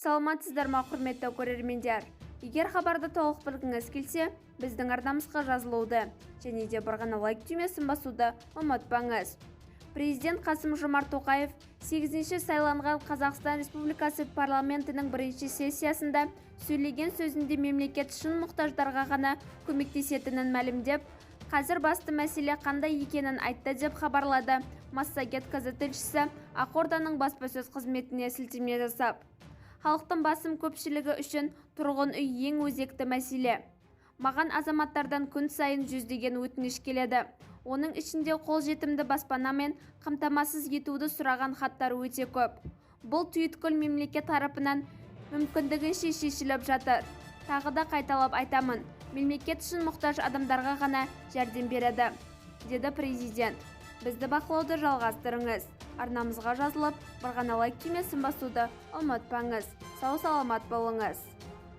Саламатсыздар ма, құрметті көрермендер! Егер хабарды толық білгіңіз келсе, біздің арнамызға жазылуды және де бір ғана лайк түймесін басуды ұмытпаңыз. Президент Қасым-Жомарт Тоқаев 8-ші сайланған Қазақстан Республикасы парламентінің бірінші сессиясында сөйлеген сөзінде мемлекет шын мұқтаждарға ғана көмектесетінін мәлімдеп, қазір басты мәселе қандай екенін айтты деп хабарлады Массагет KZ тілшісі Ақорданың баспасөз қызметіне сілтеме жасап. Халықтың басым көпшілігі үшін тұрғын үй ең өзекті мәселе. Маған азаматтардан күн сайын жүздеген өтініш келеді. Оның ішінде қолжетімді баспанамен қамтамасыз етуді сұраған хаттар өте көп. Бұл түйткіл мемлекет тарапынан мүмкіндігінше шешіліп жатыр. Тағы да қайталап айтамын, мемлекет шын мұқтаж адамдарға ғана жәрдем береді, деді президент. Бізді бақылауды жалғастырыңыз. Арнамызға жазылып, бір ғана лайк түймесін басуды ұмытпаңыз. Сау саламат болыңыз.